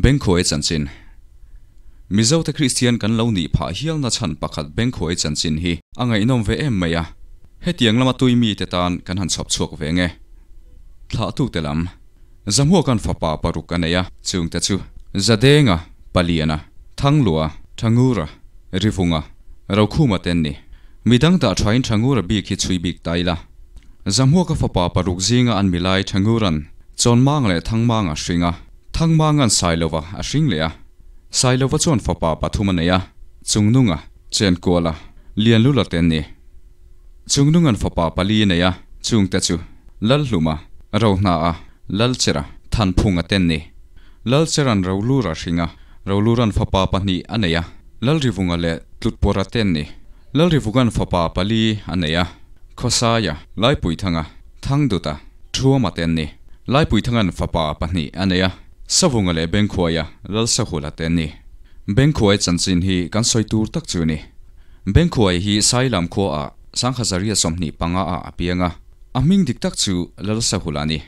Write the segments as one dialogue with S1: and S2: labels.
S1: Bengkhuai chanchin. Mizote Kristian kan lo nih phah hialna chhan pakhat Bengkhuai chanchin hi a ngaihnawm ve em mai a, hetiang lama tui mite tan kan han chhawp chhuak ve nge. Thlahtute lam. Zamhuaka'n fapa paruk a nei a, chungte chu, Zadenga, Paliana, Thanglua, Thangura, Rivunga, Rokhuma te an ni. Midang dah thain Thangura bik hi chhui bik ta ila. Zamhuaka fapa paruk zinga an milai Thangura'n Chawnmanga leh Thangmanga a hring a, Thangmanga'n Sailova a hring leh a. Sailova chuan fapa pathum a nei a, Chungnunga, Chenkuala, Lianlula te an ni. Chungnunga'n fapa pali a nei a, chungte chu, Lalhluma, Rohna-a, Lalchera, Thanphunga te an ni. Lalchera'n Rolura a hring a, Rolura'n fapa pahnih a nei a, Lalrivunga leh Tlutpawra te an ni. Lalrivunga'n fapa pali a nei a, Khawsaia, Laipuithanga, Thangduta, Thuama te an ni. Laipuithanga'n fapa pahnih a nei a, Savunga leh Bengkhuaia, Lalsahula te an ni. Bengkhuai chanchin hi kan sawi tur tak chu a ni. Bengkhuai hi Sailam khuaah Sanghazaria 25 ah a piang a, a hming dik tak chu Lalsahula a ni.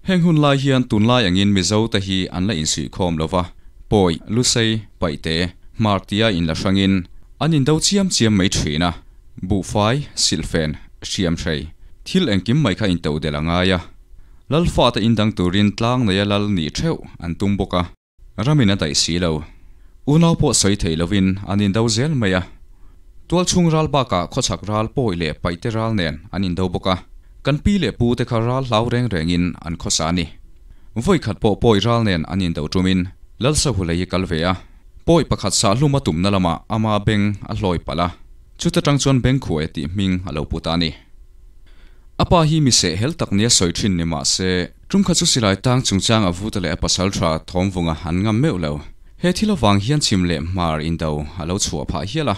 S1: Heng hun lai hian tunlai angin Mizo te hi an la insuihkhawm lo va, Pawi, Lusei, Paihte, Hmar tia inla hrangin an indo chiam chiam mai thin a, buhfai, silhfen, hriamhrei, thil engkim mai kha into del a ngai a. Lalfate indang turin tlang neia lal nih theuh an tum bawk a. Ramin a daih si lo. Unau pawh sawi thei lovin an indo zel mai a. Tualchhung ral bakah khawchhak ral pawi leh paihte ral nen an indo bawk a. Kan pi leh pu te kha ral hlau reng rengin an khawsa a ni. Vawi khat pawh pawi ral nen an indo tumin Lalsahula hi kal ve a. Pawi pakhat sahlum a tumna lamah ama beng a hlawi palh a. Chuta tang chuan Bengkhuai tih hming a lo pu ta a ni. A pa hi mi sehhel tak nia sawi thin ni mah se, tum kha chu silai tang chungchang a vuta leh a pasal tha thawmvunga an ngam meuh lo. He thil avang hian chhim leh hmar indo a lo chhuah phah hial a,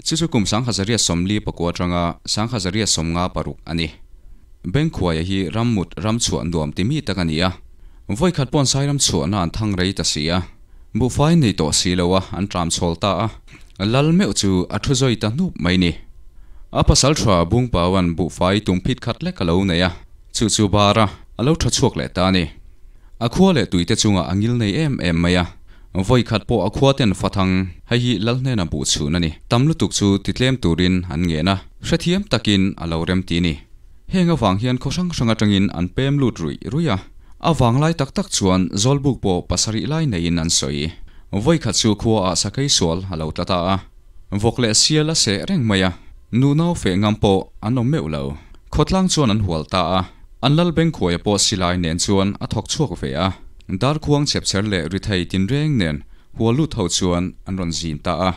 S1: chu chu kum 1949 atanga 1956 a ni. Bengkhuaia hi rammut ram chhuah nuam ti mi tak a ni a, vawikhat pawn Sairam chhuahna an thang rei ta si a, buhfai nei tawh si lo a an tram chhawl ta a. Lal meuh chu a thu zawi ta hnup mai ni. A pasal tha Bungpauan buhfai tumphit khat lek a lo nei a, chu chu bar a, a lo tha chhuak leh ta a ni. A khua leh tuite chungah a ngil nei em em mai a, vawi khat pawh a khua ten fathang, hei hi Lal hnena buh chhun a ni, tam lutuk chu titlem turin an ngen a, hrethiam takin a lo rem ti ni. Heng avang hian khaw hrang hrang atangin an pem lut ruih ruih a, a vanglai tak tak chuan Zawlbuk pawh pasarih lai neiin an sawi. Vawikhat chu khua ah sakei sual a lo tla ta a, vawk leh sial a seh reng mai a, nu nau feh ngam pawh an awm meuh lo. Khawtlang chuan an hual ta a, an lal Bengkhuaia pawh silai nen chuan a thawk chhuak ve a, darkhuang chhepchher leh rithei tinreng nen hual lut ho chuan an rawn zin ta a.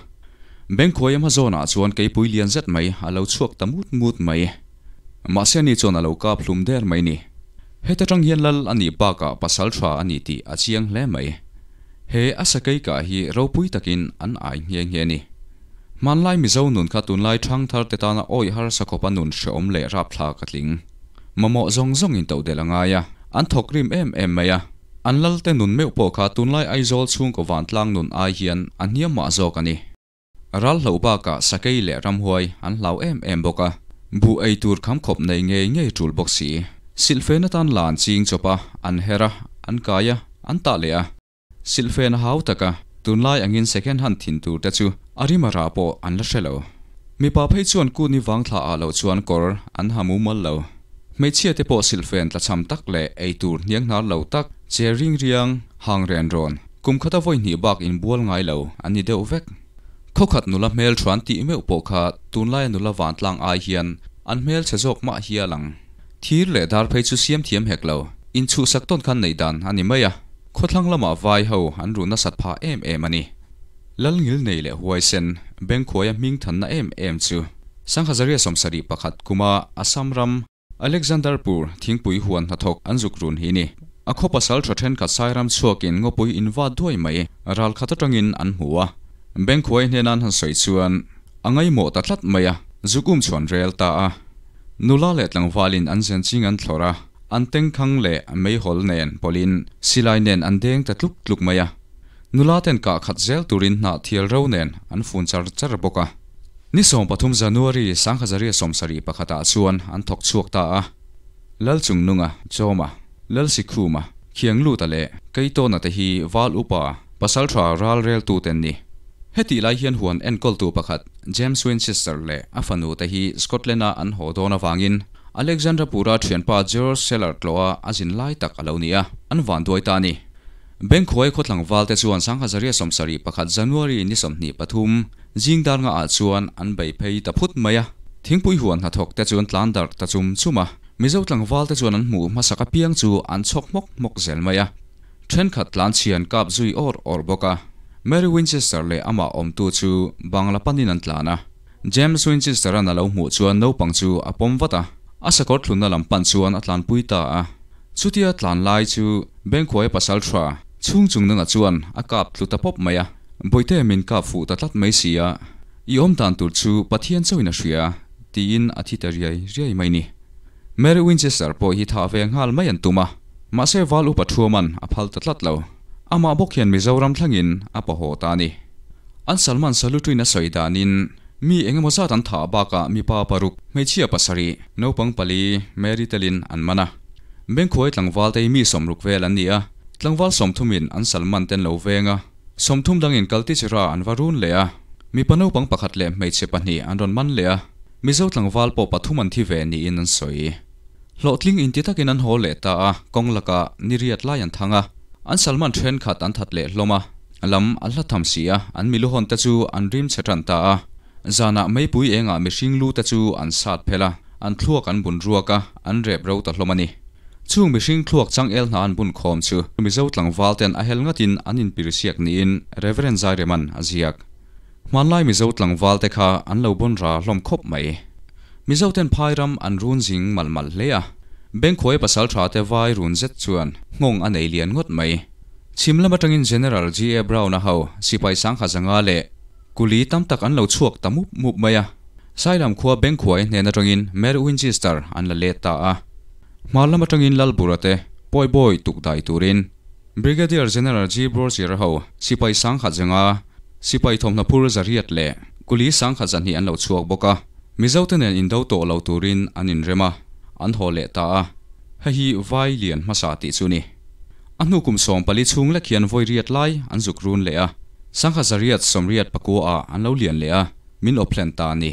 S1: Bengkhuaia hma zawnah chuan keipui lian zet mai a lo chhuak ta mut mut mai. Mahse ani chuan a lo kap hlum der mai ni. Heta tang hian lal a nih bakah pasal tha a ni tih a chiang hle mai. He a sakei kah hi ropui takin an ai nghe nghe a ni. Hmanlai Mizo nun kha tunlai thang thar te tana awih harsa khawpa nun hreawm leh rapthlak a tling. Mamawh zawng zawng in toh delh a ngai a, an thawk rim em em mai a. An lalte nun meuh pawh kha tunlai Aizawl chhungkaw vantlang nun ai hian a hniam mah zawk a ni. Ral hloh bakah sakei leh ramhuai an hlau em em bawk a, buh ei tur kham khawp nei ngei ngei tul bawk si. Silhfen atan la an ching chawp a, an her a, an kai a, an tah leh a. Silhfen a hau tak a, tunlai angin second hand thin tur te chu a rim a rah pawh an la hre lo. Mipa phei chuan kutni vang thla ah loh chuan kawr an ha mumal lo. Hmeichhia te pawh silhfen tlachham tak leh ei tur hnianghnar lo tak, che ring riang, hang ren rawn, Kum khata vawi hnih bak inbual ngai lo an ni deuh vek. Khawkhat nula hmel thuan tih meuh pawh kha tunlaia nula vantlang ai hian an hmel chhe zawk mah hial ang. Thir leh dar phei chu siam thiam hek lo, inchhuhsak tawn khan neih dan a ni mai a, khawthlang lamah vai ho an ruh nasat phah em em a ni. Lalngil nei leh huaisen, Bengkhuaia hming thanna em em chu Sanghazaria 71 kuma Assam ram, Alexanderpur thingpui huan hnathawk an zuk run hi ni. A khaw pasal tha thenkhat Sairam chhuakin ngawpui in va duai mai ral khat atangin an hmu a. Bengkhuai hnena an han sawi chuan a ngaihmawh ta tlat mai a, zuk um chhuan rel ta a. Nula leh tlangvalin an zen ching an thlawr a, an tengkhang leh meihawl nen pawlhin silai nen an deng ta tluk tluk mai a. Nula ten kah khat zel turin hnah thial ro nen an fun char char bawk a. Ni 13 January 1971 ah chuan an thawk chhuak ta a. Lalchungnunga, Chawma, Lalsikhuma, Khiangluta leh Keitawna te hi Val Upa, Pasaltha ralreltute an ni. Hetih lai hian huan enkawltu pakhat James Winchester leh a fanu te hi Scotland-a an haw dawn avangin Alexandra Pura thianpa George Seller tlawha a zin lai tak a lo ni a, an vanduai ta a ni. Bengkhuai khaw tlangval te chuan 1971 January ni 23 zing dar ngaah chuan an bei phei ta phut mai a. Thingpui huan hnathawk te chu an tlan darh ta chum chum a, Mizo tlangval te chuan an hmuh hmasak apiang chu an chhawk hmawk hmawk zel mai a. Thenkhat tlan chhi an kap zui awr awr bawk a. Mary Winchester leh amah awmtu chu bangla panin an tlan a. James Winchester-a'n a lo hmuh chuan naupang chu a pawm vat a, a sakawr thlunna lam pan chuan a tlanpui ta a. Chutia tlan lai chu Bengkhuaia pasal tha chhung chung nunga chuan a kap tlu ta pawp mai a. Bawihte min kap fuh ta tlat mai si a, i awm dan tur chu Pathian chauhin a hria, tiin a thi ta riai riai mai ni. Mary Winchester pawh hi thah ve nghal mai an tum a, mahse Val Upa Thuaman a phal ta tlat lo. Amah bawk hian Mizoram thlangin a pahaw ta a ni. An Salman Salutuin a sawi danin mi eng emaw zat an thah bakah mipa paruk, hmeichhia pasarih, naupang pali, Mary telin an man a. Bengkhuai tlangval te hi mi sawmruk vel an ni a, tlangval sawmthumin an Salman ten lo veng a, sawmthum dangin Kaltichira an va run leh a, mipa naupang pakhat leh hmeichhe pahnih an rawn man leh a, Mizo tlangval pawh pathum an thi ve niin an sawi. Hlawhtling inti takin an haw leh ta a, kawng lakah ni riat lai an thang a, an Salman thenkhat an that leh hlawm a, lam a hla tham si a, an miluhawn te chu an rim chhe tan ta a. Zanah meipui engah mihring lu te chu an sat phel a, an thluak an bun ruak a, an rep ro ta hlawm a ni. Chung mihring thluak changel hna an bun khawm chu Mizo tlangval ten a hel ngatin an inpirsiak niin Reverend Zaireman a ziak. Hmanlai Mizo tlangval te kha an lo bawn ra hlawm khawp mai. Mizo ten phai ram an run zing malh malh hle a. Bengkhuai pasal tha te vai run zet chuan nghawng a nei lian ngawt mai. Chhim lam atangin General GA Brown-a ho sipai sangha zanga leh kuli tam tak an lo chhuak ta mup mup mai a. Sailam khua Bengkhuai hnen atangin Mary Winchester an la let ta a. Hmar lam atangin Lalbura te Pawibawi tukdai turin Brigadier General G. Brozier ho sipai sangkhat zenga sipai thawmhnaw phur zariat leh kuli sangkhat zahnih an lo chhuak bawk a, Mizote nen indo tawh lo turin an inrem a, an haw leh ta a, hei hi vai lian hmasa tih chu ni. A hnu kum 14 chhung lek hian vawi riat lai an zuk run leh a, sangkhat zariat sawmriat pakua ah an lo lian leh a, min awp hlen ta a ni.